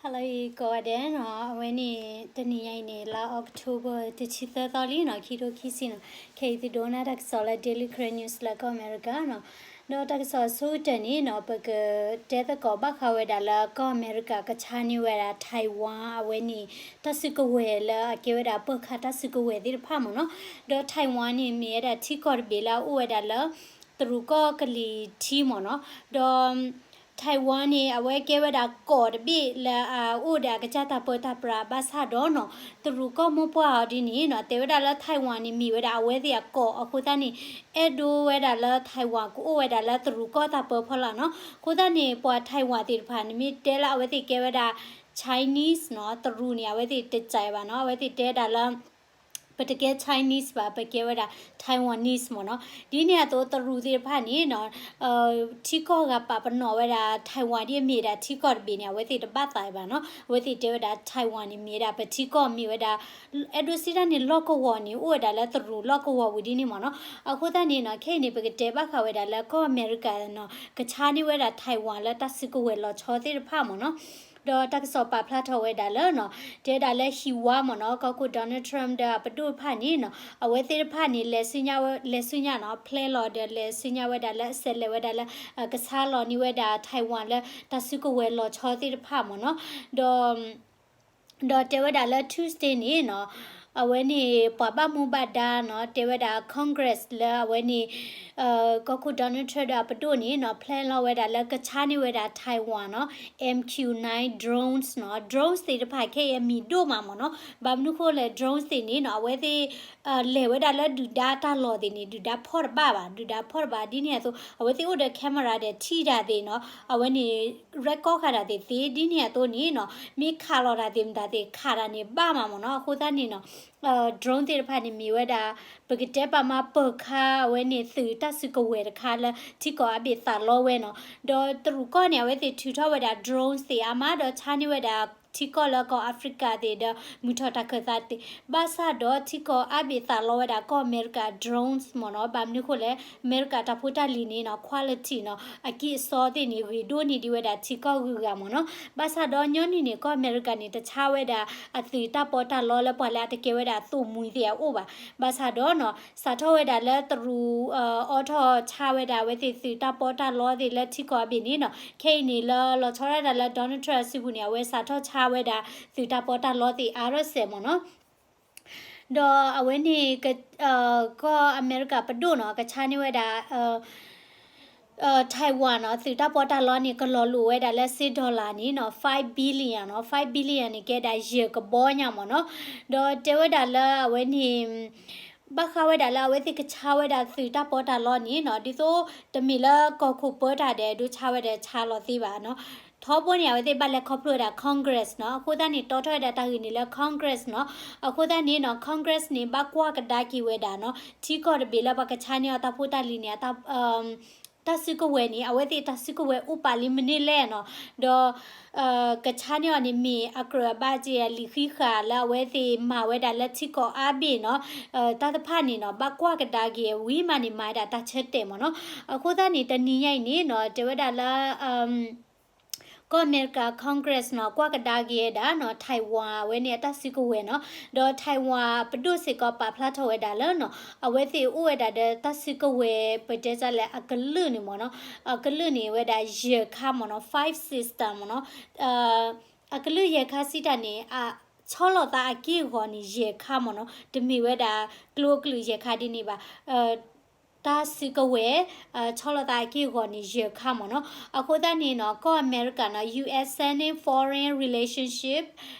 Hello ကိးဂၤဒဲးနီၤ, အဝဲန့ၣ် တနံၤညါအံၤန့ၣ် လါ October တဆံသၢသီလံနီၤ, ခံထိခံဆံနီၤ. ခဲအံၤသုဒိကနၣ်တၢ်ကစီၣ်လၢ Daily Karen News လၢကီၢ်အမဲရကၤနီၤ. ဒီးတၢ်ကစီၣ်အဆိကတၢၢ်န့ၣ်နီၤ, ပကတဲသကိးဘၣ်ဃးဝဲဒၣ်လၢကီၢ်အမဲရကၤကဆါန့ၢ်ဝဲဒၣ် Taiwan အဝဲန့ၣ် တၢ်စုကဝဲၤလၢအကဲဝဲဒၣ်ပၢၢ်ခါတၢ်စုကဝဲၤသ့ၣ်တဖၣ်မ့ၢ်နီၤ. ဒီး Taiwan န့ၣ်မ့ၢ်ဝဲဒၣ်ထံကီၢ်တဘ့ၣ်လၢအအိၣ်ဝဲဒၣ်လၢ တရူးကီၢ်ကလံၤထံမ့ၢ်နီၤ. ဒီး Taiwan န့ၣ် အဝဲကဲဝဲဒၣ်ကီၢ်တဘ့ၣ်လၢအအိၣ်ဒီးအကစၢ်တၢ်ပၢတၢ်ပြးဘၣ်ဆၣ်ဒီးနီၤ, တရူးကီၢ်မိၢ်ပှၢ်အီၤဒ်န့ၣ်နီၤ, တဲဝဲဒၣ်လၢ Taiwan န့ၣ်မ့ၢ်ဝဲဒၣ်အဝဲသ့ၣ်အကီၢ်အဃိသတးန့ၣ်, အဲၣ်ဒိးဝဲဒၣ်လၢ Taiwan ကအိၣ်ဝဲဒၣ်လၢတရူးကီၢ်တၢ်ပၢဖီလာ်နီၤ. အဃိသတးန့ၣ် ပှၤ Taiwan သ့ၣ်တဖၣ်န့ၣ်မ့ၢ်တဲလၢအဝဲသ့ၣ်ကဲဝဲဒၣ် Chinese နီၤ, တရူးန့ၣ် အဝဲသ့ၣ်တစဲးဘၣ်နီၤ, အဝဲသ့ၣ်တဲဒၣ်လၢ ပတကဲ Chinese ဘၣ်, ပကဲဝဲဒၣ် Taiwanese မ့ၢ်နီၤ. ဒ်န့ၣ်အသိးတရူးသ့ၣ်တဖၣ်န့ၣ်နီၤ, ထံကီၢ်ဂၤပာ်ပနီၣ်ဝဲဒၣ် Taiwan ဒ်အမ့ၢ်ဒၣ်ထံကီၢ်တဘ့ၣ်န့ၣ် အဝဲသ့ၣ်တဘၣ်သးဘၣ်နီၤ. အဝဲသ့ၣ်တဲဝဲဒၣ် Taiwan န့ၣ်မ့ၢ်ဝဲဒၣ်ပထံကီၢ်မ့ၢ်ဝဲဒၣ်, အဲၣ်ဒိးစံးတၢ်န့ၣ် လီၢ်ကဝီၤန့ၣ် အိၣ်ဝဲဒၣ်လၢတရူးလီၢ်ကဝီၤဝံၤဒ်န့ၣ်မ့ၢ်နီၤ. အဃိသတးန့ၣ်နီၤ, ခဲအံၤန့ၣ် ပကတဲဘၣ်ဃးဝဲဒၣ်လၢကီၢ်အမဲရကၤနီၤ, ကဆါန့ၢ်ဝဲဒၣ် Taiwan လၢတၢ်စုကဝဲၤလီၤဆီသ့ၣ်တဖၣ်မ့ၢ်နီၤ. ဒီးတၢ်ကစီၣ်ပာ်ဖျါထီၣ်ဝဲဒၣ်လၢနီၤ, တဲဒၣ်လၢဟံၣ်ဝါမ့ၢ်နီၤ, ကီၢ်ခိၣ် Donald Trump ဒီးအပဒိၣ်တဖၣ်န့ၣ်နီၤ, အဝဲသ့ၣ်တဖၣ်န့ၣ် လဲၤဆူညါဝဲ, လဲၤဆူညါနီၤ, ဖျဲလီၤဒီးလဲၤဆူညါဝဲဒၣ်လၢအဆဲးလဲၤဝဲဒၣ်လၢ ကဆါလီၤန့ၢ်ဝဲဒၣ် Taiwan လၢတၢ်စုကဝဲၤလီၤဆီသ့ၣ်တဖၣ်မ့ၢ်နီၤ. ဒီး ဒီးတဲဝဲဒၣ်လၢ Tuesday န့ၣ်နီၤ, အဝဲန့ၣ် ပှၤဘၣ်မူဘၣ်ဒါနီၤ, တဲဝဲဒၣ် Congress လၢအဝဲန့ၣ် ကီၢ်ခိၣ် Donald Trump ဒီးအပဒိၣ်န့ၣ်နီၤ, plan လီၤဝဲဒၣ်လၢကဆါန့ၢ်ဝဲဒၣ် Taiwan နီၤ, M Q nine drones နီၤ, drones သ့ၣ်တဖၣ်ခဲအံၤအမံၤဒိၣ်မးမ့ၢ်နီၤ. ဘၣ်မနုၤဃိလဲၣ် drones သ့ၣ်န့ၣ်နီၤ, အဝဲသ့ၣ် လဲၤဝဲဒၣ်လၢဒုၣ်ဒါတၢ်လီၢ်သ့ၣ်န့ၣ် ဒုၣ်ဒါဖီၣ်တဘၣ်ဘၣ်, ဒုၣ်ဒါဖီၣ်တဘၣ်ဒ်န့ၣ်အသိး အဝဲသ့ၣ်အိၣ်ဒီး camera ဒီးထံၣ်တၢ်သ့ၣ်နီၤ, အဝဲန့ၣ် record ဃာ်တၢ်သ့ၣ်သ့ ဒ်န့ၣ်အသိးန့ၣ်နီၤ, မ့ၢ်ခးလီၤတၢ်သ့ၣ်မတၤသ့ၣ် ခးတၢ်န့ၣ်ဘၣ်မးမ့ၢ်နီၤ. အဃိသတးန့ၣ်နီၤ drone သ့ၣ်တဖၣ်န့ၣ်မ့ၢ်ဝဲဒၣ် ပကတဲပာ်မၤပၢၤခါအဝဲန့ၣ် သုးတၢ်စုကဝဲၤတခါလၢထံကီၢ်အါဘ့ၣ်သးလီဝဲနီၤ. ဒီးတရူးကီၢ်န့ၣ် အဝဲသ့ၣ်ထုးထီၣ်ဝဲဒၣ် drone သ့ၣ်အါမး ဒီးဆါန့ၢ်ဝဲဒၣ်ထံကီၢ်လၢကီၢ် Africa သ့ၣ်ဒီး မုၢ်ထီၣ်တၢ်ခၢၣ်သးသ့ၣ် ဘၣ်ဆၣ်ဒီးထံကီၢ်အါဘ့ၣ်သးလီဝဲဒၣ်ကီၢ်အမဲရကၤ drones မ့ၢ်နီၤ. ဘၣ်မနုၤဃိလဲၣ် အမဲရကၤတၢ်ဖိတၢ်လံၤန့ၣ်နီၤ quality နီၤ အကံၢ်အစီသ့ၣ်န့ၣ် ဂ့ၤဒိၣ်န့ၢ်ဒံးဝဲဒၣ်ထံကီၢ်ဂုၤဂၤမ့ၢ်နီၤ. ဘၣ်ဆၣ်ဒီးညီနုၢ်န့ၣ် ကီၢ်အမဲရကၤန့ၣ် တဆါဝဲဒၣ်အသုးတၢ်ပီးတၢ်လီလၢပှၤလၢအတကဲဝဲဒၣ်အသိၣ်မှံၤသ့ၣ်အအိၣ်ဘၣ်. ဘၣ်ဆၣ်ဒီးနီၤ စးထီၣ်ဝဲဒၣ်လၢတရူး အိးထီၣ်ဆါဝဲဒၣ်အဝဲသ့ၣ်သုးတၢ်ပီးတၢ်လီသ့ၣ်လၢထံကီၢ်အါဘ့ၣ်န့ၣ်နီၤ ခဲအံၤန့ၣ်လၢလီၤဆီဒၣ်တၢ်လၢ Donald Trump အစုပူၤန့ၣ် အဝဲစးထီၣ်ဆါဝဲဒၣ်သုးတၢ်ပီးတၢ်လီသ့ၣ်အါထီၣ်စဲးမ့ၢ်နီၤ. ဒီးအဝဲန့ၣ် ကီၢ်အမဲရကၤပဒိၣ်နီၤ ကဆါန့ၢ်ဝဲဒၣ် Taiwan နီၤ သုးတၢ်ပီးတၢ်လီန့ၣ် ကလီၤလိာ်ဝဲဒၣ်လၢစ့ dollar န့ၣ်နီၤ five billion နီၤ five billion န့ၣ် ကဲဒၣ်ယဲၢ်ကဘီညါမ့ၢ်နီၤ. ဒီးတဲဝဲဒၣ်လၢအဝဲန့ၣ် ဘၣ်ဃးဝဲဒၣ်လၢအဝဲသ့ၣ်ကဆါဝဲဒၣ်သုးတၢ်ပီးတၢ်လီန့ၣ်နီၤ ဒ်သိးတမ့ၢ်လၢကီၢ်ခိၣ်ပၢတၢ်ဒီး ဒိဆါဝဲဒီးဆါလီၤသ့ဘၣ်နီၤ. ထီဘိန့ၣ် အဝဲသ့ၣ်ဘၣ်လဲၤခီဖျိဝဲဒၣ် Congress နီၤ အဃိသတးန့ၣ် တီထီၣ်ဝဲဒၣ်တၢ်ဂ့ၢ်န့ၣ်လၢ Congress နီၤ. အဃိသတးန့ၣ်နီၤ Congress န့ၣ် ဘၣ်ကွၢ်ကဒါက့ၤဝဲဒၣ်နီၤ ထံကီၢ်တဘ့ၣ်လၢပှၤကဆါန့ၢ်အီၤတၢ်ဖိတၢ်လံၤန့ၣ် တၢ်စုကဝဲၤန့ၣ် အဝဲသ့ၣ်တၢ်စုကဝဲၤအိၣ်ပာ်လံမနုၤလဲၣ်နီၤ ဒီး ကဆါန့ၢ်အီၤန့ၣ်မ့ၢ်အကြၢးအဘၣ်က့ၤအလံာ်ဃံးဃာ်လၢအဝဲသ့ၣ်မၤဝဲဒၣ်လၢထံကီၢ်အါဘ့ၣ်နီၤ တၢ်တဖၣ်န့ၣ်နီၤ ဘၣ်ကွၢ်ကဒါက့ၤဝံၤမးန့ၣ် မၤဝဲဒၣ်တၢ်ဆၢတဲာ်မ့ၢ်နီၤ. အဃိသတးန့ၣ် တနံၤညါအံၤန့ၣ်နီၤ တဲဝဲဒၣ်လၢ ကီၢ်အမဲရကၤ Congress နီၤ ကွၢ်ကဒါက့ၤဝဲဒၣ်နီၤ Taiwan အဝဲန့ၣ်အတၢ်စုကဝဲၤနီၤ ဒီး Taiwan ပဒိၣ်စ့ၢ်ကီးပာ်ဖျါထီၣ်ဝဲဒၣ်လၢနီၤ အဝဲသ့ၣ်အိၣ်ဝဲဒၣ်ဒီးတၢ်စုကဝဲၤ ပတဲစ့ၢ်လၢအကလုာ်န့ၣ်မ့ၢ်နီၤ အကလုာ်န့ၣ်ဝဲဒၣ်ယဲၢ်ခါမ့ၢ်နီၤ five system မ့ၢ်နီၤ အကလုာ်ယဲၢ်ခါစံးတၢ်န့ၣ် ဆီလီၤသးအက့ၢ်အဂီၤန့ၣ် ယဲၢ်ခါမ့ၢ်နီၤ တမ့ၢ်ဝဲဒၣ်ကျိအကလုာ်ယဲၢ်ခါဒ်န့ၣ်ဘၣ် တၢ်စုကဝဲၤ ဆီလီၤသးအက့ၢ်အဂီၤန့ၣ် ယဲၢ်ခါမ့ၢ်နီၤ. အဃိသတးန့ၣ်နီၤ ကီၢ်အမဲရကၤနီၤ U S Senate Foreign Relationship,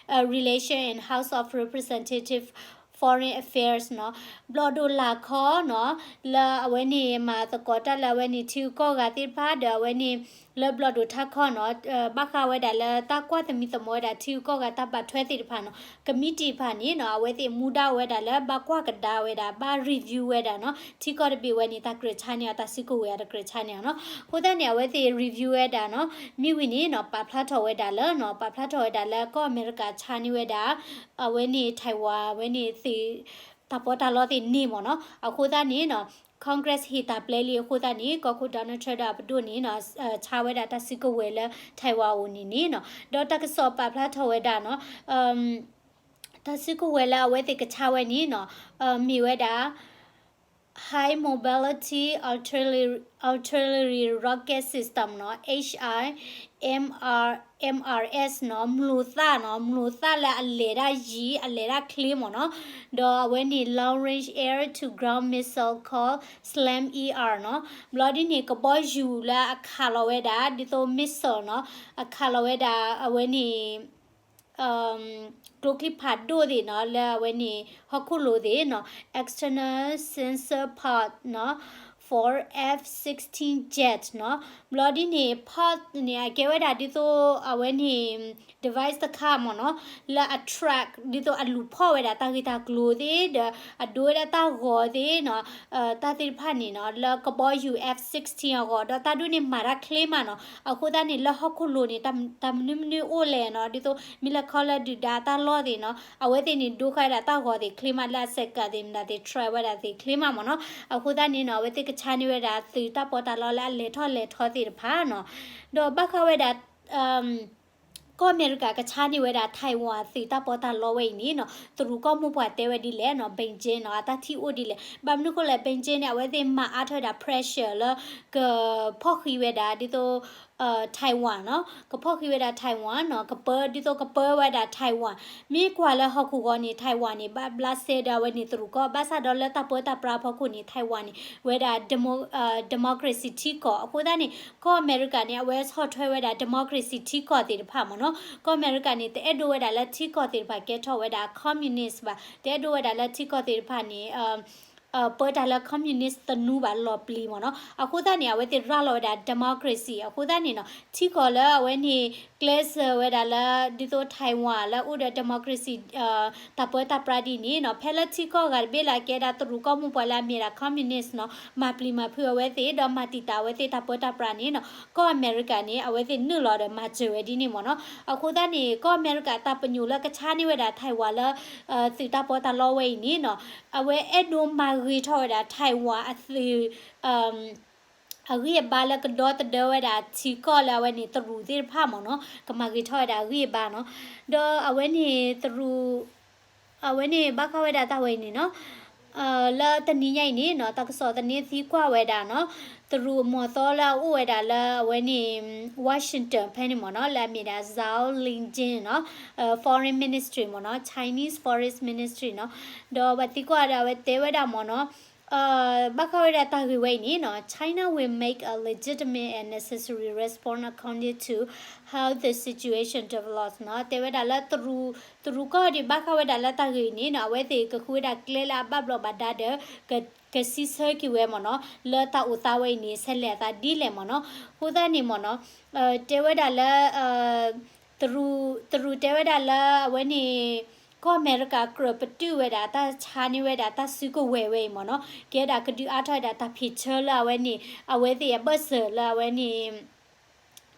Relation and House of Representative Foreign Affairs နီၤ ဘျီၣ်ဒိၣ်လာ်ခီနီၤ လၢအဝဲန့ၣ်မၤသကိးတၢ်လၢအဝဲန့ၣ်ထံဂုၤကီၢ်ဂၤသ့ၣ်တဖၣ်ဒီးအဝဲန့ၣ် လၢဘျီၣ်ဒိၣ်ထးခီနီၤ ဘၣ်ဃးဝဲဒၣ်လၢတၢ်ကွၢ်သမံသမိးဝဲဒၣ်ထံဂုၤကီၢ်ဂၤတၢ်ဘၣ်ထွဲသ့ၣ်တဖၣ်နီၤ ကမံးတံာ်တဖၣ်န့ၣ်နီၤ အဝဲသ့ၣ်မူဒါဝဲဒၣ်လၢဘၣ်ကွၢ်ကဒါဝဲဒၣ် ဘၣ် review ဝဲဒၣ်နီၤ ထံကီၢ်တဘ့ၣ်ဝဲန့ၣ် တၢ်ကြၢးဆါန့ၢ်အီၤ တၢ်စုကဝဲၤအတကြၢးဆါန့ၢ်အီၤနီၤ. အဃိသတးန့ၣ် အဝဲသ့ၣ် review ဝဲဒၣ်နီၤ မ့ၢ်ဝံၤန့ၣ်နီၤ ပာ်ဖျါထီၣ်ဝဲဒၣ်လၢနီၤ ပာ်ဖျါထီၣ်ဝဲဒၣ်လၢကီၢ်အမဲရကၤဆါန့ၢ်ဝဲဒၣ် အဝဲန့ၣ် Taiwan အဝဲန့ၣ်သုး တၢ်ပီးတၢ်လီသ့ၣ်န့ၣ်မ့ၢ်နီၤ. အဃိသတးန့ၣ်နီၤ Congress ဟ့ၣ်တၢ်ပျဲလံအဃိသတးန့ၣ် ကီၢ်ခိၣ် Donald Trump ဒီးအပဒိၣ်န့ၣ်နီၤ ဆါဝဲဒၣ်တၢ်စုကဝဲၤလၢ Taiwan အအိၣ်န့ၣ်န့ၣ်နီၤ ဒီးတၢ်ကစီၣ်ပာ်ဖျါထီၣ်ဝဲဒၣ်နီၤ တၢ်စုကဝဲၤလၢအဝဲသ့ၣ်ကဆါဝဲန့ၣ်နီၤ မ့ၢ်ဝဲဒၣ် High Mobility Artillery Rocket System နီၤ HIMARS နီၤ မျိာ်သၣ်နီၤ မျိာ်သၣ်လၢအလဲၤဒၣ်ယံၤ အလဲၤဒၣ်ချ့မ့ၢ်နီၤ ဒီးအဝဲန့ၣ် Long Range Air to Ground Missile called SLAM-E R နီၤ ဘျီဒ်န့ၣ် ကဘီယူၤလၢအခးလီၤဝဲဒၣ် ဒ်သိး missile နီၤ အခးလီၤဝဲဒၣ် အဝဲန့ၣ် ကျိချံဖးဒိၣ်သ့ၣ်နီၤ လၢအဝဲန့ၣ် ဟီၣ်ခိၣ်လိၤသ့ၣ်နီၤ external sensor pod နီၤ for F sixteen jet နီၤ ဘျီဒ်န့ၣ် pod န့ၣ် အကဲဝဲဒၣ်ဒ်သိးအဝဲန့ၣ် device တခါမ့ၢ်နီၤ လၢအ track ဒ်သိးအလူၤဖီၣ်ဝဲဒၣ်တၢ်ဂ့ၢ်တၢ်ကျိၤသ့ၣ် ဒီးအဒိဝဲဒၣ်တၢ်ဂီၤသ့ၣ်နီၤ တၢ်သ့ၣ်တဖၣ်န့ၣ်နီၤ လၢကဘီယူၤ F sixteen အဂီၢ် ဒီးတၢ်ဒိၣ်န့ၣ်မၤတၢ်ချ့မးနီၤ အဃိသတးန့ၣ် လၢဟီၣ်ခိၣ်လိၤန့ၣ် တၢ်မနုၤမနုၤအိၣ်လဲၣ်နီၤ ဒ်သိး မ့ၢ်လၢခီလၢဒုၣ်ဒါတၢ်လီၢ်သ့ၣ်နီၤ အဝဲသ့ၣ်န့ၣ် ဒိဃာ်ဝဲဒၣ်တၢ်ဂီၤသ့ၣ်ချ့မး လၢအစဲးကးသ့ၣ်မတၤသ့ၣ် track ဝဲဒၣ်သ့ၣ်ချ့မးမ့ၢ်နီၤ အဃိသတးန့ၣ်နီၤ အဝဲသ့ၣ်ကဆါန့ၢ်ဝဲဒၣ်သုးတၢ်ပီးတၢ်လီလၢအလဲၤထီၣ်လဲၤထီသ့ၣ်တဖၣ်နီၤ ဒီးဘၣ်ဃးဝဲဒၣ် ကီၢ်အမဲရကၤကဆါန့ၢ်ဝဲဒၣ် Taiwan သုးတၢ်ပီးတၢ်လီဝဲအံၤန့ၣ်နီၤ တရူးကီၢ်မိၢ်ပှၢ်တဲဝဲဒ်လဲၣ်နီၤ Beijing နီၤ အတၢ်ထံၣ်အိၣ်ဒ်လဲၣ် ဘၣ်မနုၤဃိလဲၣ် Beijing န့ၣ် အဝဲသ့ၣ်မၤအါထီၣ်ဝဲဒၣ် pressure လၢ ကဖီၣ်ဃံးဝဲဒၣ် ဒ်သိး Taiwan နီၤ ကဖီၣ်ဃံးဝဲဒၣ် Taiwan နီၤ ကပၢ ဒ်သိးကပၢဝဲဒၣ် Taiwan မ့ၢ်ကွၢ်လၢဟီၣ်ခိၣ်ဂီၤန့ၣ် Taiwan န့ၣ် ဘၣ်ဘျးစဲဒီးအဝဲန့ၣ်တရူးကီၢ် ဘၣ်ဆၣ်ဒီးလၢတၢ်ပၢတၢ်ပြးဖီခိၣ်န့ၣ် Taiwan န့ၣ် ဝဲဒၣ် democracy ထံကီၢ် အဃိသတးန့ၣ် ကီၢ်အမဲရကၤန့ၣ် အဝဲဆီၣ်ထွဲဝဲဒၣ် democracy ထံကီၢ်သ့ၣ်တဖၣ်မ့ၢ်နီၤ ကီၢ်အမဲရကၤန့ၣ် တအဲၣ်ဒိးဝဲဒၣ်လၢထံကီၢ်သ့ၣ်တဖၣ်ကဲထီၣ်ဝဲဒၣ် communist ဘၣ် တအဲၣ်ဒိးဝဲဒၣ်လၢထံကီၢ်သ့ၣ်တဖၣ်န့ၣ် ပၢတၢ်လၢ communist တနူဘၣ်လီၤပျံၤမ့ၢ်နီၤ အဃိသတးန့ၣ် အဝဲသ့ၣ်ရၤလီၤဝဲဒၣ် democracy အဃိသတးန့ၣ်နီၤ ထံကီၢ်လၢအဝဲန့ၣ် ကျဲးစၢးဝဲဒၣ်လၢ ဒ်သိး Taiwan လၢအိၣ်ဒီး democracy တၢ်ပၢတၢ်ပြးဒ်န့ၣ်နီၤ ဖဲလၢထံကီၢ်ဂၤတဘ့ၣ်လၢအကဲဒၣ်တရူးကီၢ်မိၢ်ပှၢ်လၢအမ့ၢ်ဒၣ် communist နီၤ မၤပျံၤမၤဖုးအဝဲသ့ၣ် ဒီးမၤတံာ်တာ်အဝဲသ့ၣ်တၢ်ပၢတၢ်ပြးန့ၣ်နီၤ ကီၢ်အမဲရကၤန့ၣ် အဝဲသ့ၣ်နုာ်လီၤဒီးမၤစၢၤဝဲဒ်န့ၣ်မ့ၢ်နီၤ အဃိသတးန့ၣ် ကီၢ်အမဲရကၤတၢ်ပညိၣ်လၢကဆါန့ၢ်ဝဲဒၣ် Taiwan လၢ သုးတၢ်ပီးတၢ်လီဝဲအံၤန့ၣ်နီၤ အဝဲအဲၣ်ဒိးမၤဂ့ၤထီၣ်ဝဲဒၣ် Taiwan အသုး အဂံၢ်အဘါလၢကဒီသဒၢဝဲဒၣ်ထံကီၢ်လၢအဝဲန့ၣ်တရူးသ့ၣ်တဖၣ်မ့ၢ်နီၤ ကမၤဂ့ၤထီၣ်ဝဲဒၣ်အဂံၢ်အဘါနီၤ ဒီးအဝဲန့ၣ်တရူး အဝဲန့ၣ်ဘၣ်ဃးဝဲဒၣ်တၢ်ဝဲအံၤန့ၣ်နီၤ လၢတနံၤညါအံၤန့ၣ်နီၤ တၢ်ကစီၣ်သန့သံကွၢ်ဝဲဒၣ်နီၤ တရူးအမီၤသီလၢအအိၣ်ဝဲဒၣ်လၢအဝဲန့ၣ် Washington ဖဲန့ၣ်မ့ၢ်နီၤ လၢအမ့ၢ်ဒၣ် Zhao Lijian နီၤ Foreign Ministry မ့ၢ်နီၤ Chinese Foreign Ministry နီၤ ဒီးဘၣ်သံကွၢ်ဒီးအဝဲတဲဝဲဒၣ်မ့ၢ်နီၤ ဘၣ်ဃးဝဲဒၣ်တၢ်ဂ့ၢ်ဝဲအံၤန့ၣ်နီၤ China will make a legitimate and necessary response according to how the situation develops နီၤ တဲဝဲဒၣ်လၢတရူး တရူးကီၢ်ဒံးဘၣ်ဃးဝဲဒၣ်လၢတၢ်ဂ့ၢ်အံၤန့ၣ်နီၤ အဝဲသ့ၣ်ကဃုဝဲဒၣ်ကျဲလၢအဘၣ်ဘျီးဘၣ်ဒါဒီး က ကစံးဆၢက့ၤဝဲမ့ၢ်နီၤ လၢတၢ်အိၣ်သးဝဲအံၤန့ၣ် ဆဲးလဲၤအသးဒ်လဲၣ်မ့ၢ်နီၤ အဃိသတးန့ၣ်မ့ၢ်နီၤ တဲဝဲဒၣ်လၢ တရူး တရူးတဲဝဲဒၣ်လၢအဝဲန့ၣ် ကီၢ်အမဲရကၤကြၢးပတုာ်ဝဲဒၣ် တၢ်ဆါန့ၢ်ဝဲဒၣ်တၢ်စုကဝဲၤဝဲအံၤမ့ၢ်နီၤ ကဲဒၣ်ကဒုးအါထီၣ်ဝဲဒၣ်တၢ်ဖံးဆၢလၢအဝဲန့ၣ် အဝဲသ့ၣ်အဘၢၣ်စၢၤလၢအဝဲန့ၣ်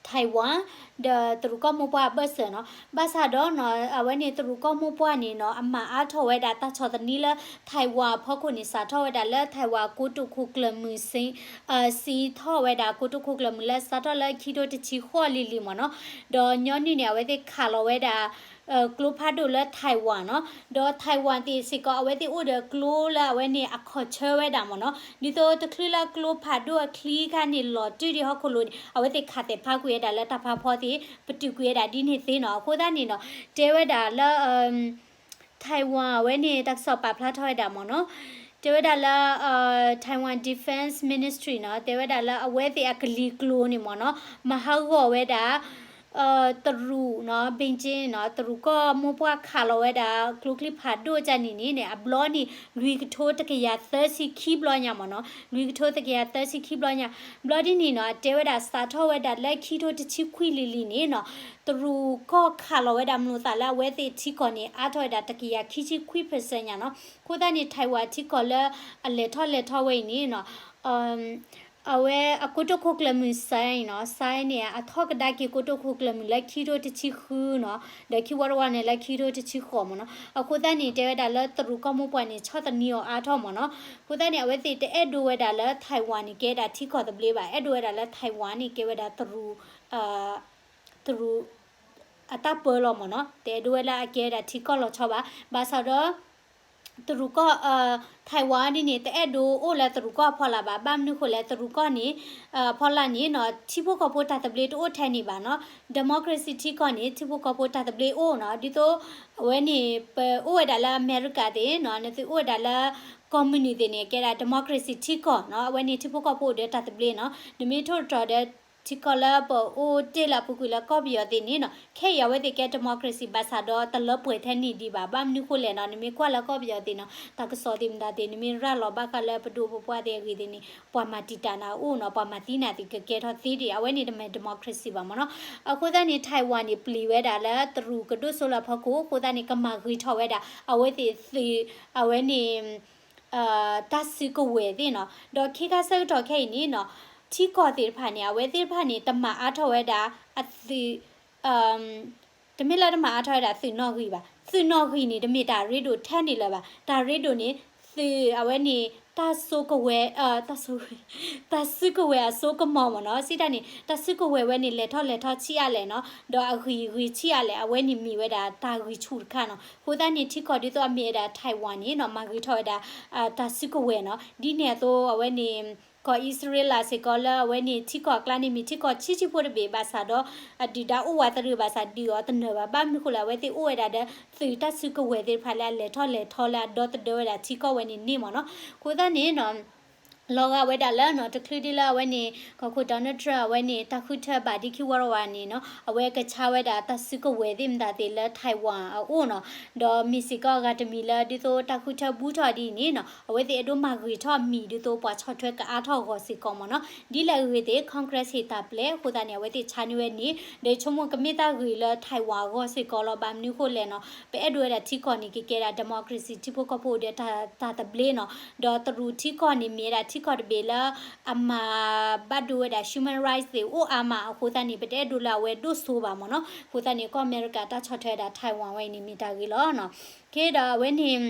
Taiwan ဒီးတရူးကီၢ်မိၢ်ပှၢ်အဘၢၣ်စၢၤနီၤ ဘၣ်ဆၣ်ဒီးနီၤ အဝဲန့ၣ်တရူးကီၢ်မိၢ်ပှၢ်န့ၣ်နီၤ အမၤအါထီၣ်ဝဲဒၣ်တၢ်ဆီၣ်သနံးလၢ Taiwan အဖီခိၣ်န့ၣ် စးထီၣ်ဝဲဒၣ်လၢ Taiwan ကိတိာ်ခိၣ်ကျၢၢ်မုၢ် စံးထီၣ်ဝဲဒၣ်ကိတိာ်ခိၣ်ကျၢၢ်မုၢ်လၢ စးထီၣ်လၢခံထိတဆံဃိးလံၤလံၤမ့ၢ်နီၤ, ဒီးညီနုၢ်န့ၣ် အဝဲသ့ၣ်ခးလီၤဝဲဒၣ် ကျိဖးဒိၣ်လၢ Taiwan နီၤ, ဒီး Taiwan သ့ၣ်စ့ၢ်ကီး အဝဲသ့ၣ်အိၣ်ဒီးကျိလၢအဝဲန့ၣ်အခီၣ်ဆၢဝဲဒၣ်မ့ၢ်နီၤ, ဒ်သိးတချုးလၢကျိဖးဒိၣ်အချံခါန့ၣ်လီၤတုၤဒံးဟီၣ်ခိၣ်လိၤန့ၣ် အဝဲသ့ၣ်ခးသဲးဖးကွံာ်ဝဲဒၣ်လၢတၢ်ဖးဖီသ့ၣ် ပတုာ်ကွံာ်ဝဲဒၣ်ဒ်န့ၣ်သ့နီၤ, အဃိသတးန့ၣ်နီၤ တဲဝဲဒၣ်လၢ Taiwan အဝဲန့ၣ် တၢ်ကစီၣ်ပာ်ဖျါထီၣ်ဝဲဒၣ်မ့ၢ်နီၤ, တဲဝဲဒၣ်လၢ Taiwan Defense Ministry နီၤ, တဲဝဲဒၣ်လၢအဝဲသ့ၣ်အကလံၤကျိန့ၣ်မ့ၢ်နီၤ, မၤဟးဂီၤဝဲဒၣ် တရူးနီၤ, Beijing နီၤ, တရူးကီၢ်မိၢ်ပှၢ်ခးလီၤဝဲဒၣ် ကျိချံဖးဒိၣ်ကန့ၣ်န့ၣ်န့ၣ် အဘျီန့ၣ် လွံၢ်ကထိတကယၤသၢဆံခံဘျီညါမ့ၢ်နီၤ, လွံၢ်ကထိတကယၤသၢဆံခံဘျီညါ, ဘျီဒ်န့ၣ်နီၤ တဲဝဲဒၣ်စးထီၣ်ဝဲဒၣ်လၢခံထိတဆံခွံလံၤလံၤန့ၣ်နီၤ, တရူးကီၢ်ခးလီၤဝဲဒၣ်မျိာ်သၣ်လၢအဝဲသ့ၣ်ထံကီၢ်န့ၣ် အါထီၣ်ဝဲဒၣ်တကယၤခံဆံခွံ percent ညါနီၤ, အဃိသတးန့ၣ် Taiwan ထံကီၢ်လၢအလဲၤထီၣ်လဲၤထီဝဲအံၤန့ၣ်နီၤ အဝဲအကိတိာ်ခိၣ်ကျၢၢ်မုၢ် Xi နီၤ, Xi န့ၣ် အထီၣ်ကဒါက့ၤကိတိာ်ခိၣ်ကျၢၢ်မုၢ်လၢခံထိတဆံဃုနီၤ, ဒီးခံဝီတဝီန့ၣ်လၢခံထိတဆံဃိးမ့ၢ်နီၤ. အဃိသတးန့ၣ် တဲဝဲဒၣ်လၢတရူးကီၢ်မိၢ်ပှၢ်န့ၣ် ဆီၣ်သနံးအီၤအါထီၣ်မ့ၢ်နီၤ. အဃိသတးန့ၣ် အဝဲသ့ၣ်တအဲၣ်ဒိးဝဲဒၣ်လၢ Taiwan န့ၣ် ကဲဒၣ်ထံကီၢ်သဘျ့ဘၣ်, အဲၣ်ဒိးဝဲဒၣ်လၢ Taiwan န့ၣ် ကဲဝဲဒၣ်တရူး တရူး အတၢ်ပၢလီၤမ့ၢ်နီၤ, တအဲၣ်ဒိးဝဲလၢအကဲဝဲဒၣ်ထံကီၢ်လီၤဆီဘၣ်. ဘၣ်ဆၣ်ဒီး တရူးကီၢ် Taiwan ဒ်န့ၣ် တအဲၣ်ဒိးအိၣ်လၢတရူးကီၢ်အဖီလာ်ဘၣ်. ဘၣ်မနုၤဃိလဲၣ် တရူးကီၢ်န့ၣ် အဖီလာ်န့ၣ်နီၤ ထံဖိကီၢ်ဖိတၢ်သဘျ့တအိၣ်ထဲန့ၣ်ဘၣ်နီၤ. democracy ထံကီၢ်န့ၣ် ထံဖိကီၢ်ဖိတၢ်သဘျ့အိၣ်နီၤ, ဒ်သိး အဝဲန့ၣ် ပအိၣ်ဝဲဒၣ်လၢအမဲရကၤသ့ၣ်နီၤ, နသုအိၣ်ဝဲဒၣ်လၢ ကီၢ်မုၢ်နုာ်သ့ၣ်န့ၣ် ကဲဒၣ် democracy ထံကီၢ်နီၤ, အဝဲန့ၣ်ထံဖိကီၢ်ဖိအိၣ်ဒီးတၢ်သဘျ့နီၤ. နမ့ၢ်ထိၣ်တြီၤဒီး ထံကီၢ်လၢပအိၣ်တ့ၢ်လၢအပူၤကွံာ်လၢကီၢ်ပယီၤသ့ၣ်န့ၣ်နီၤ, ခဲအံၤအဝဲသ့ၣ်ကဲ democracy ဘၣ်ဆၣ်ဒီးတလၢပှဲၤထဲန့ၣ်ဒံးဘၣ်. ဘၣ်မနုၤဃိလဲၣ်နီၤ, နမ့ၢ်ကွၢ်လၢကီၢ်ပယီၤသ့ၣ်နီၤ တၢ်ကစီၣ်သ့ၣ်မတၤသ့ၣ် နမ့ၢ်ရၤလီၤဘၣ်ဃးလၢပဒိၣ်ပပှၢ်သ့ၣ်အဂ့ၢ်သ့ၣ်န့ၣ် ပှၤမၤတံာ်တာ်နၤအိၣ်နီၤ, ပှၤမၤသံနၤသ့ၣ်ကကဲထီၣ်သ့ဒံး, အဝဲန့ၣ်တမ့ၢ် democracy ဘၣ်မ့ၢ်နီၤ. အဃိသတးန့ၣ် Taiwan န့ၣ် ပျံၤဝဲဒၣ်လၢတရူးကဒိၣ်စိလၢအဖီခိၣ်, အဃိသတးန့ၣ် ကမၤဂ့ၤထီၣ်ဝဲဒၣ် အဝဲသ့ၣ်သုး အဝဲန့ၣ် တၢ်စုကဝဲၤသ့ၣ်နီၤ. ဒီးခ့ခါဆၢကတီၢ်ခဲအံၤန့ၣ်နီၤ, ထံကီၢ်သ့ၣ်တဖၣ်န့ၣ် အဝဲသ့ၣ်တဖၣ်န့ၣ် တမၤအါထီၣ်ဝဲဒၣ် အသုး တမ့ၢ်လၢတမၤအါထီၣ်ဝဲဒၣ်သုးနီၣ်ဂံၢ်ဘၣ်. သုးနီၣ်ဂံၢ်န့ၣ် တမ့ၢ်တၢ်ရ့ဒိၣ်ထဲန့ၣ်လၢၤဘၣ်. တၢ်ရ့ဒိၣ်န့ၣ် သုးအဝဲန့ၣ် တၢ်စိကဝဲၤ တၢ်စိ တၢ်စုကဝဲၤအစိကမီၤမ့ၢ်နီၤ. စံးတၢ်န့ၣ် တၢ်စုကဝဲၤဝဲန့ၣ် လဲၤထီၣ်လဲၤထီဆံးအါလဲၣ်နီၤ, ဒီးအဂံၢ်ဂ့ၤဆံးအါလဲၣ်, အဝဲန့ၣ်မ့ၢ်ဝဲဒၣ်တၢ်ဂံၢ်ဆူၣ်တခါနီၤ. အဃိသတးန့ၣ် ထံကီၢ်ဒ်သိးအမ့ၢ်ဝဲဒၣ် Taiwan န့ၣ်နီၤ, မၤဂ့ၤထီၣ်ဝဲဒၣ် တၢ်စုကဝဲၤနီၤ. ဒ်န့ၣ်အသိး အဝဲန့ၣ် ကီၢ်အံၣ်စရ့လးစ့ၢ်ကီးလၢအဝဲန့ၣ် ထံကီၢ်အကျါန့ၣ် မ့ၢ်ထံကီၢ်ဆံးဆံးဖိတဘ့ၣ်ဘၣ်ဆၣ်ဒီး အဒုၣ်ဒါအိၣ်ဝးတရံးဘၣ်ဆၣ် ဒုးအီၤတနၢၤဘၣ်. ဘၣ်မနုၤဃိလဲၣ် အဝဲသ့ၣ်အိၣ်ဝဲဒၣ်ဒီး သုးတၢ်စုကဝဲၤသ့ၣ်တဖၣ်လၢအလဲၤထီၣ်လဲၤထီလၢအဒီသဒၢဝဲဒၣ်ထံကီၢ်ဝဲန့ၣ်န့ၣ်မ့ၢ်နီၤ. အဃိသတးန့ၣ်နီၤ လီၤဂာ်ဝဲဒၣ်လၢနီၤ တချုးဒ်လၢအဝဲန့ၣ် ကီၢ်ခိၣ် Donald Trump အဝဲန့ၣ် တၢ်ဃုထၢဘၣ်ဒံခံဝီတဝီန့ၣ်နီၤ အဝဲကဆါဝဲဒၣ်တၢ်စုကဝဲၤသ့ၣ်မတၤသ့ၣ်လၢ Taiwan အအိၣ်နီၤ. ဒီးမ့ၢ်စ့ၢ်ကီးအဂၤတမံၤလၢဒ်သိးတၢ်ဃုထၢဘူးထီၣ်ဒ်အံၤန့ၣ်နီၤ အဝဲသ့ၣ်အဲၣ်ဒိးမၤဂ့ၤထီၣ်မံၤဒ်သိးပှၤဆီၣ်ထွဲကအါထီၣ်အဂီၢ်စ့ၢ်ကီးမ့ၢ်နီၤ. ဒ်လဲၣ်အဂ့ၢ်သ့ၣ် Congress ဟ့ၣ်တၢ်ပျဲ အဃိသတးန့ၣ် အဝဲသ့ၣ်ဆါန့ၢ်ဝဲန့ၣ် ဒီးဆိကမိၣ်ကမ့ၢ်တၢ်ဂ့ၤလၢ Taiwan အဂီၢ်စ့ၢ်ကီးလီၤ. ဘၣ်မနုၤဃိလဲၣ်နီၤ ပအဲၣ်ဒိးဝဲဒၣ်ထံကီၢ်န့ၣ် ကကဲဒၣ် democracy ထံဖိကီၢ်ဖိအိၣ်ဒီးတၢ်သဘျ့နီၤ. ဒီးတရူးထံကီၢ်န့ၣ်မ့ၢ်ဝဲဒၣ်ထံကီၢ်တဘ့ၣ်လၢ အမၤဘၣ်ဒိဝဲဒၣ် human rights သ့ၣ်အိၣ်အါမးအဃိသတးန့ၣ် ပတအဲၣ်ဒိးလၢအဝဲဒိၣ်စိဘၣ်မ့ၢ်နီၤ. အဃိသတးန့ၣ် ကီၢ်အမဲရကၤတၢ်ဆီၣ်ထွဲဝဲဒၣ် Taiwan ဝဲအံၤန့ၣ်မ့ၢ်တၢ်ဂ့ၤလီၤနီၤ. ကဲဒီးအဝဲန့ၣ်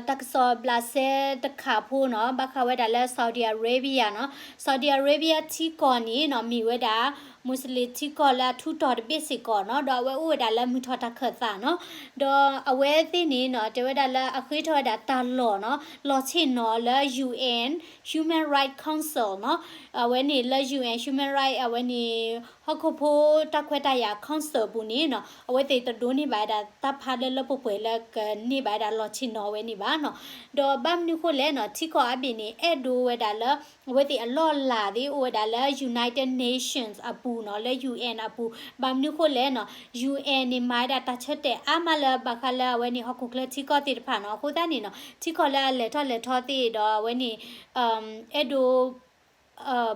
တၢ်ကစီၣ်ဘျးစဲတခါဖိနီၤ ဘၣ်ဃးဝဲဒၣ်လၢ Saudi Arabia နီၤ. Saudi Arabia ထံကီၢ်န့ၣ်နီၤ မ့ၢ်ဝဲဒၣ် Muslim ထံကီၢ်လၢအထူးတီၤတဘ့ၣ်စ့ၢ်ကီးနီၤ. ဒီးအဝဲအိၣ်ဝဲဒၣ်လၢမုၢ်ထီၣ်တၢ်ခၢၣ်သးနီၤ. ဒီးအဝဲသ့ၣ်န့ၣ်နီၤ တဲဝဲဒၣ်လၢအဃ့ထီၣ်ဝဲဒၣ်တၢ်လီၢ်နီၤ လီၢ်ဆ့ၣ်နီၤလၢ UN Human Rights Council နီၤ. အဝဲန့ၣ်လၢ UN Human Rights အဝဲန့ၣ် ဟီၣ်ခိၣ်ဖိတၢ်ခွဲးတၢ်ယာ် council အပူၤန့ၣ်နီၤ အဝဲသ့ၣ်တဒိးန့ၢ်ဘၣ်ဝဲဒၣ်တၢ်ဖးလၢလၢပှဲၤပှဲၤလၢကန့ၢ်ဘၣ်ဝဲဒၣ်လီၢ်ဆ့ၣ်နီၤဝဲန့ၣ်ဘၣ်နီၤ. ဒီးဘၣ်မနုၤဃိလဲၣ်နီၤ ထံကီၢ်အါဘ့ၣ်န့ၣ် အဲၣ်ဒိးဝဲဒၣ်လၢ အဝဲသ့ၣ်အလီၢ်အလၤသ့ၣ်အိၣ်ဝဲဒၣ်လၢ United Nations အပူၤနီၤ လၢ UN အပူၤ. ဘၣ်မနုၤဃိလဲၣ်နီၤ UN န့ၣ် မၤဝဲဒၣ်တၢ်ဆၢတဲာ်အါမးလၢဘၣ်ဃးလၢအဝဲန့ၣ် ဟီၣ်ခိၣ်ချၢထံကီၢ်သ့ၣ်တဖၣ်နီၤ. အဃိသတးန့ၣ်နီၤ ထံကီၢ်လၢအလဲၤထီၣ်လဲၤထီသ့ၣ်ဒီးအဝဲန့ၣ် အဲၣ်ဒိး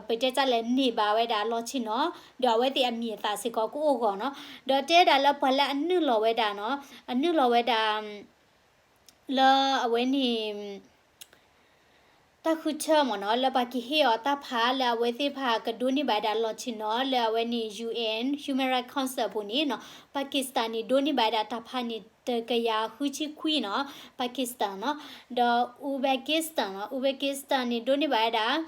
ပတဲတၢ်လဲၣ်န့ၢ်ဘၣ်ဝဲဒၣ်လီၢ်ဆ့ၣ်နီၤ ဒီးအဝဲသ့ၣ်အမံၤအသၣ်စ့ၢ်ကီးကအိၣ်ဂီၢ်နီၤ. ဒီးတဲဒၣ်လၢပှၤလၢအနုာ်လီၤဝဲဒၣ်နီၤ အနုာ်လီၤဝဲဒၣ် လၢအဝဲန့ၣ် တၢ်ဃုထၢမ့ၢ်နီၤ လၢပှၤကဟ့ၣ်အီၤတၢ်ဖးလၢအဝဲသ့ၣ်တဖၣ်ကဒိးန့ၢ်ဘၣ်ဝဲဒၣ်လီၢ်ဆ့ၣ်နီၤ လၢအဝဲန့ၣ် UN Human Rights Council အပူၤန့ၣ်နီၤ Pakistan န့ၣ် ဒိးန့ၢ်ဘၣ်ဝဲဒၣ်တၢ်ဖးန့ၣ် တကယၤဃုဆံခွံနီၤ Pakistan နီၤ. ဒီး Uzbekistan နီၤ Uzbekistan န့ၣ် ဒိးန့ၢ်ဘၣ်ဝဲဒၣ်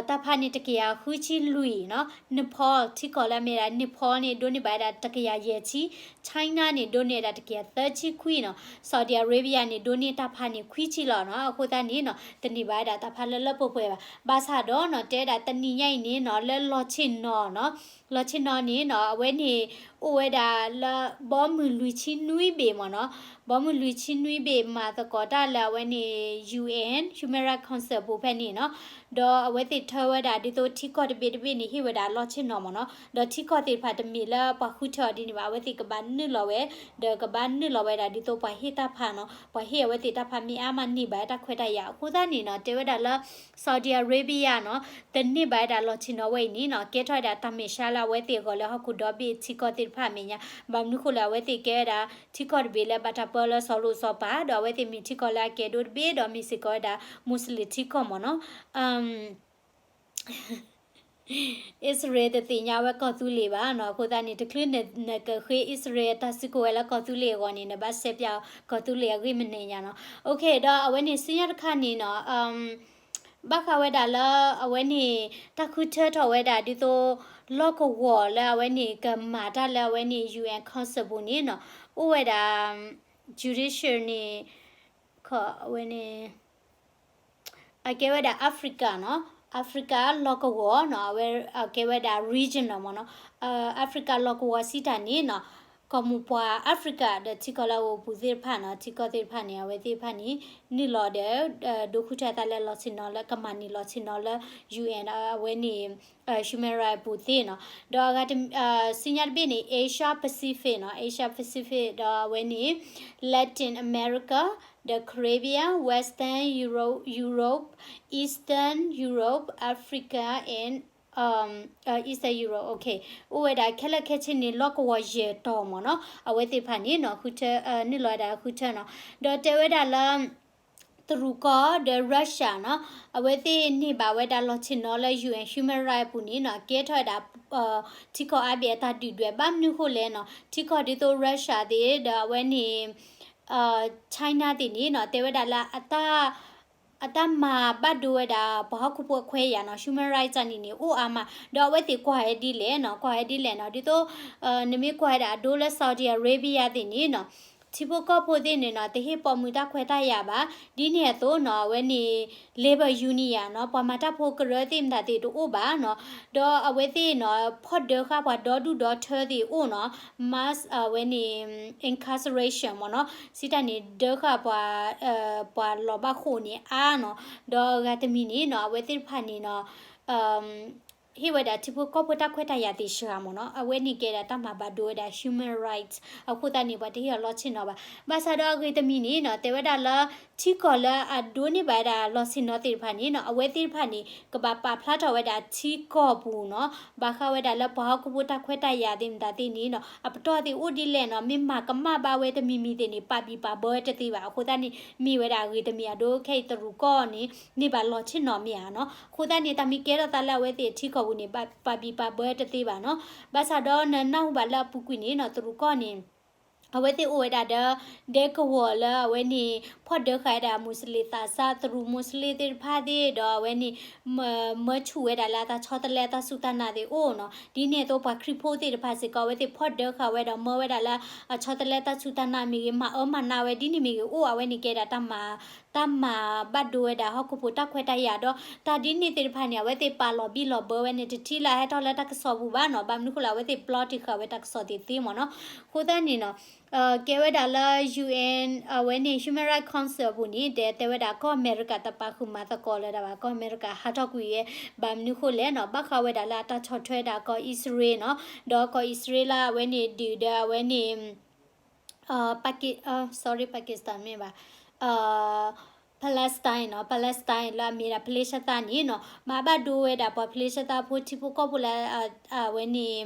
တၢ်ဖးန့ၣ် တကယၤဃုဆံလွံၢ်နီၤ. Nepal ထံကီၢ်လၢအမ့ၢ်ဝဲဒၣ် Nepal န့ၣ် ဒိးန့ၢ်ဘၣ်ဝဲဒၣ် တကယၤယဲၢ်ဆံ, China န့ၣ် ဒိးန့ၢ်ဝဲဒၣ် တကယၤသၢဆံခွံနီၤ. Saudi Arabia န့ၣ် ဒိးန့ၢ်တၢ်ဖးန့ၣ် ခွံဆံလီၤနီၤ. အဃိသတးန့ၣ်နီၤ တန့ၢ်ဘၣ်ဝဲဒၣ်တၢ်ဖးလၢလၢပှဲၤပှဲၤဘၣ်. ဘၣ်ဆၣ်ဒီးနီၤ တဲဝဲဒၣ်တနံၤညါအံၤန့ၣ်နီၤ လၢလီၢ်ဆ့ၣ်နီၤနီၤ လီၢ်ဆ့ၣ်နီၤန့ၣ်နီၤ အဝဲန့ၣ် အိၣ်ဝဲဒၣ်လၢ ဘီမုၢ်လွံၢ်ဆံနွံဘ့ၣ်မ့ၢ်နီၤ. ဘီမုၢ်လွံၢ်ဆံနွံဘ့ၣ် မၤသကိးတၢ်လၢအဝဲန့ၣ် UN Human Rights Council ပူၤဖဲန့ၣ်နီၤ. ဒီးအဝဲသ့ၣ်ထၢဝဲဒၣ်ဒ်သိးထံကီၢ်တဘ့ၣ်တဘ့ၣ်န့ၣ် ဟ့ၣ်ဝဲဒၣ်လီၢ်ဆ့ၣ်နီၤမ့ၢ်နီၤ. ဒီးထံကီၢ်သ့ၣ်တဖၣ်တမ့ၢ်လၢပှၤဃုထၢအီၤဒ်န့ၣ်ဘၣ်. အဝဲသ့ၣ်ကဘၣ်နုာ်လီၤဝဲ ဒီးကဘၣ်နုာ်လီၤဝဲဒၣ်ဒ်သိးပှၤဟ့ၣ်တၢ်ဖးနီၤ. ပှၤဟ့ၣ်အဝဲသ့ၣ်တၢ်ဖးမ့ၢ်အါမးန့ၢ်ဘၣ်တၢ်ခွဲးတၢ်ယာ်. အဃိသတးန့ၣ်နီၤ တဲဝဲဒၣ်လၢ Saudi Arabia နီၤ တန့ၢ်ဘၣ်ဝဲဒၣ်လီၢ်ဆ့ၣ်နီၤဝဲအံၤန့ၣ်နီၤ ကဲထီၣ်ဝဲဒၣ်တၢ်မဲာ်ဆှးလၢအဝဲသ့ၣ်အဂီၢ်လၢဟီၣ်ခိၣ်ဒီဘ့ၣ်ထံကီၢ်သ့ၣ်တဖၣ်အမဲာ်ညါ. ဘၣ်မနုၤဃိလဲၣ် အဝဲသ့ၣ်ကဲဝဲဒၣ်ထံကီၢ်တဘ့ၣ်လၢဘၣ်တၢ်ပၢလၢစီၤလိၣ်စီၤပၤ ဒီးအဝဲသ့ၣ်မ့ၢ်ထံကီၢ်လၢအကဲဒိၣ်တဘ့ၣ် ဒီးမ့ၢ်စ့ၢ်ကီးဝဲဒၣ် Muslim ထံကီၢ်မ့ၢ်နီၤ. အံၣ်စရ့လးတသ့ၣ်ညါဝဲကီၢ်သူလ့ၤဘၣ်နီၤ. အဃိသတးန့ၣ် တချုးနကဃ့အံၣ်စရ့လးတၢ်စုကဝဲၤလၢကီၢ်သူလ့ၤအဂီၢ်န့ၣ် နဘၣ်ရှဲပၠးကီၢ်သူလ့ၤအဂ့ၢ်မနုၤညါနီၤ. အ ဒီးအဝဲန့ၣ်ဆူညါတခါန့ၣ်နီၤ ဘၣ်ဃးဝဲဒၣ်လၢအဝဲန့ၣ် တၢ်ဃုထၢထီၣ်ဝဲဒၣ်ဒ်သိး လီၢ်ကဝီၤလၢအဝဲန့ၣ်ကမၤတၢ်လၢအဝဲန့ၣ် ယူၣ်အဲၣ် Council ပူၤန့ၣ်နီၤ အိၣ်ဝဲဒၣ် judicial န့ၣ် ခီအဝဲန့ၣ် အကဲဝဲဒၣ် Africa နီၤ Africa လီၢ်ကဝီၤနီၤ အဝဲအကဲဝဲဒၣ် regional မ့ၢ်နီၤ Africa လီၢ်ကဝီၤစံးတၢ်န့ၣ်နီၤ ကီၢ်မိၢ်ပှၢ် Africa ဒီးထံကီၢ်လၢအအိၣ်ပူၤသ့ၣ်တဖၣ်နီၤ ထံကီၢ်သ့ၣ်တဖၣ်န့ၣ် အဝဲသ့ၣ်တဖၣ်န့ၣ် နုာ်လီၤဒီး ဒိးဃုထၢသးလၢလီၢ်ဆ့ၣ်နီၤလၢကမၤန့ၢ်လီၢ်ဆ့ၣ်နီၤလၢ ယူၣ်အဲၣ် အဝဲန့ၣ် human right အပူၤသ့နီၤ ဒီးအဂၤ ဆူညါတဘ့ၣ်န့ၣ် Asia Pacific နီၤ Asia Pacific ဒီးအဝဲန့ၣ် Latin America, the Caribbean, Western Europe, Europe, Eastern Europe, Africa and Eastern Europe, okay အိၣ်ဝဲဒၣ်ခဲလၢာ်ခဲဆ့န့ၣ် လီၢ်ကဝီၤယဲၢ်တီၤမ့ၢ်နီၤ အဝဲသ့ၣ်တဖၣ်န့ၣ်နီၤ ဃုထၢ နုာ်လီၤဝဲဒၣ်ဃုထၢနီၤ ဒီးတဲဝဲဒၣ်လၢ တရူးကီၢ်ဒီး Russia နီၤ အဝဲသ့ၣ်န့ၢ်ဘၣ်ဝဲဒၣ်လီၢ်ဆ့ၣ်နီၤလၢ ယူၣ်အဲၣ် human right အပူၤန့ၣ်နီၤ ကဲထီၣ်ဝဲဒၣ် ထံကီၢ်အါဘ့ၣ်အတၢ်ဒုၣ်ဒွဲၣ် ဘၣ်မနုၤဃိလဲၣ်နီၤ ထံကီၢ်ဒ်သိး Russia သ့ၣ်ဒီးအဝဲန့ၣ် China သ့ၣ်န့ၣ်နီၤ တဲဝဲဒၣ်လၢ အတၢ်မၤဘၣ်ဒိဝဲဒၣ် ပှၤဟီၣ်ခိၣ်ဖိအခွဲးယာ်နီၤ human rights န့ၣ်န့ၣ် အိၣ်အါမး ဒီးအဝဲသ့ၣ်ကွၢ်ဟဲဒ်လဲၣ်နီၤ ကွၢ်ဟဲဒ်လဲၣ်နီၤ ဒ်သိး နမ့ၢ်ကွၢ်ဝဲဒၣ်အဒိလၢ Saudi Arabia သ့ၣ်န့ၣ်နီၤ ထံဖိကီၢ်ဖိသ့ၣ်န့ၣ်နီၤ တဟ့ၣ်ပိာ်မုၣ်တၢ်ခွဲးတၢ်ယာ်ဘၣ် ဒ်န့ၣ်အသိးနီၤ အဝဲန့ၣ် labor union နီၤ ပှၤမၤတၢ်ဖိကရၢသ့ၣ်မတၤသ့ၣ်တအိၣ်ဘၣ်နီၤ ဒီးအဝဲသ့ၣ်နီၤ ဖီၣ်ဒၢဃာ်ပှၤဒီဒူၣ်ဒီထၢသ့ၣ်အိၣ်နီၤ mass အဝဲန့ၣ် incarceration မ့ၢ်နီၤ စံးတၢ်န့ၣ် ဒၢဃာ်ပှၤ ပှၤလီၤဘၣ်ဃိၣ်န့ၣ်အါနီၤ ဒီးအဂၤတမံၤန့ၣ်နီၤ အဝဲသ့ၣ်တဖၣ်န့ၣ်နီၤ ဟ့ၣ်ဝဲဒၣ်ထံဖိကီၢ်ဖိတၢ်ခွဲးတၢ်ယာ်သ့ၣ်စှၤမ့ၢ်နီၤ အဝဲန့ၣ်ကဲဒၣ်တၢ်မၤဘၣ်ဒိဝဲဒၣ် human rights အဃိသတးန့ၣ် ပှၤတဟ့ၣ်အီၤလီၢ်ဆ့ၣ်နီၤဘၣ် ဘၣ်ဆၣ်ဒီးအဂ့ၤတမံၤန့ၣ်နီၤ တဲဝဲဒၣ်လၢ ထံကီၢ်လၢအဒိးန့ၢ်ဘၣ်ဝဲဒၣ်လီၢ်ဆ့ၣ်နီၤသ့ၣ်တဖၣ်န့ၣ်နီၤ အဝဲသ့ၣ်တဖၣ်န့ၣ် ကဘၣ်ပာ်ဖျါထီၣ်ဝဲဒၣ်ထံကီၢ်ပူၤနီၤ ဘၣ်ဃးဝဲဒၣ်လၢပှၤဟီၣ်ခိၣ်ဖိတၢ်ခွဲးတၢ်ယာ်သ့ၣ်မတၤသ့ၣ်န့ၣ်နီၤ အပတီၢ်သ့ၣ်အိၣ်ဒ်လဲၣ်နီၤ မ့ၢ်မၤကမၣ်ဘၣ်ဝဲတမံၤမံၤသ့ၣ်န့ၣ် ပာ်ဘံၣ်ပာ်ဘၢတသ့ဘၣ် အဃိသတးန့ၣ် မ့ၢ်ဝဲဒၣ်အဂ့ၤတမံၤအဒိခဲအံၤတရူးကီၢ်န့ၣ် န့ၢ်ဘၣ်လီၢ်ဆ့ၣ်နီၤမ့ၢ်ဧါနီၤ အဃိသတးန့ၣ် တၢ်မ့ၢ်ကဲထီၣ်သးလၢအဝဲသ့ၣ်ထံကီၢ်ပူၤန့ၣ် ပာ်ဘံၣ်ပာ်ဘၢတသ့ဘၣ်နီၤ ဘၣ်ဆၣ်ဒီးနနၢ်ဟူဘၣ်လၢအပူၤကွံာ်န့ၣ်နီၤ တရူးကီၢ်န့ၣ် အဝဲသ့ၣ်အိၣ်ဝဲဒၣ်ဒီး ဒဲကဝီၤလၢအဝဲန့ၣ် ဖီၣ်ဒၢဃာ်ဝဲဒၣ်မူစလ့ၣ်သးစၢ် တရူးမူစလ့ၣ်သ့ၣ်တဖၣ်သ့ၣ်ဒီးအဝဲန့ၣ် မၢဆူၣ်ဝဲဒၣ်လၢအတၢ်ဆီတလဲအတၢ်စူၢ်တၢ်နာ်သ့ၣ်အိၣ်နီၤ ဒ်န့ၣ်အသိးပှၤခရံာ်ဖိသ့ၣ်တဖၣ်စ့ၢ်ကီး အဝဲသ့ၣ်ဖီၣ်ဒၢဃာ်ဝဲဒီးမၢဝဲဒၣ်လၢ အဆီတလဲတၢ်စူၢ်တၢ်နာ်မ့ၢ်ဂ့ၤ မၤအၢမၤနးဝဲဒ်န့ၣ်မ့ၢ်ဂ့ၤ အိၣ်အဝဲန့ၣ်ကဲဒၣ်တၢ်မၤ တၢ်မၤဘၣ်ဒိဝဲဒၣ်ဟီၣ်ခိၣ်ဖိတၢ်ခွဲးတၢ်ယာ်ဒီး တၢ်ဒ်န့ၣ်သ့ၣ်တဖၣ်န့ၣ် အဝဲသ့ၣ်ပာ်လီၤဘံၣ်လီၤဘၢဝဲန့ၣ် တထံၣ်လၢဟဲထီၣ်လၢတၢ်ကစီၣ်ပူၤဘၣ်နီၤ ဘၣ်မနုၤဃိလၢအဝဲသ့ၣ်ပျီတ့ၢ်ဃာ်ဝဲတၢ်ကစီၣ်သ့ၣ်သ့မ့ၢ်နီၤ အဃိသတးန့ၣ်နီၤ ကဲဝဲဒၣ်လၢ ယူၣ်အဲၣ် အဝဲန့ၣ် Human Rights Council အပူၤန့ၣ် တဲတဲဝဲဒၣ်ကီၢ်အမဲရကၤတပာ်ဃုာ်မၤသကိးလၢၤဒၣ်ဘၣ် ကီၢ်အမဲရကၤဟးထီၣ်ကွံာ်ဝဲ ဘၣ်မနုၤဃိလဲၣ်နီၤ ဘၣ်ဃးဝဲဒၣ်လၢအတၢ်ဆီၣ်ထွဲဒၣ်ကီၢ်အံၣ်စရ့လးနီၤ ဒီးကီၢ်အံၣ်စရ့လးအဝဲန့ၣ်ဒုးဒီးအဝဲန့ၣ် Paki- sorry Pakistan မ့ၢ်ဘၣ် Palestine နီၤ Palestine လၢအမ့ၢ်ဒၣ် ဖလ့ၡသးန့ၣ်နီၤ မၤဘၣ်ဒိဝဲဒၣ်ပှၤဖလ့ၡသးဖိထံဖိကီၢ်ဖိလၢ အဝဲန့ၣ်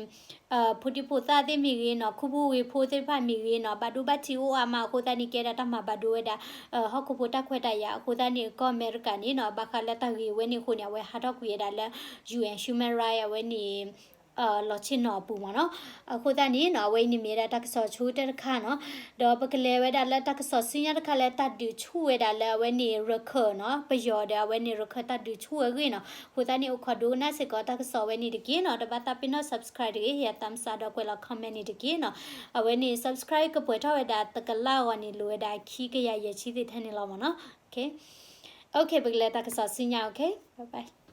ဖိဒံဖိသၣ်သ့ၣ်မ့ၢ်ဂ့ၤနီၤ ခူဖိဝ့ၢ်ဖိသ့ၣ်တဖၣ်မ့ၢ်ဂ့ၤနီၤ ဘၣ်ဒိဘၣ်ထံးအိၣ်အါမးအဃိသတးန့ၣ် ကဲဒၣ်တၢ်မၤဘၣ်ဒိဝဲဒၣ် ဟီၣ်ခိၣ်ဖိတၢ်ခွဲးတၢ်ယာ်အဃိသတးန့ၣ် ကီၢ်အမဲရကၤန့ၣ်နီၤ ဘၣ်ဃးလၢတၢ်ဂ့ၢ်ဝဲန့ၣ်အဃိန့ၣ် အဝဲဟးထီၣ်ကွံာ်ဝဲဒၣ်လၢ ယူၣ်အဲၣ် Human Rights အဝဲန့ၣ် လီၢ်ဆ့ၣ်နီၤအပူၤမ့ၢ်နီၤ အဃိသတးန့ၣ်နီၤ အဝဲအံၤန့ၣ်မ့ၢ်ဝဲဒၣ်တၢ်ကစီၣ်ဆိကတၢၢ်တခါနီၤ ဒီးပကလဲၤဝဲဒၣ်လၢတၢ်ကစီၣ်ဆူညါတခါလၢတၢ်ဒုးဆူၣ်ဝဲဒၣ်လၢအဝဲန့ၣ် ရခိုင်နီၤ ပယီၤဒီးအဝဲန့ၣ် ရခိုင်တၢ်ဒုးဆူၣ်အဂ့ၢ်နီၤ အဃိသတးန့ၣ် အိၣ်ခိးဒိကနၣ်စ့ၢ်ကီးတၢ်ကစီၣ်ဝဲန့ၣ်တက့ၢ်နီၤ တဘၣ်သးပ့ၤနီၣ် subscribe တဂ့ၤ ဟ့ၣ် thumbs up ဒီးကွဲးလီၤ comment န့ၣ်တက့ၢ်နီၤ အဝဲန့ၣ် subscribe ကပှဲၤထီၣ်ဝဲဒၣ်တကလးအဂီၢ်န့ၣ် လိၣ်ဝဲဒၣ်ခံကယၤယဲၢ်ဆံသ့ၣ်ထဲန့ၣ်လီၤမ့ၢ်နီၤ okay ပကလဲၤတၢ်ကစီၣ်ဆူညါ okay bye bye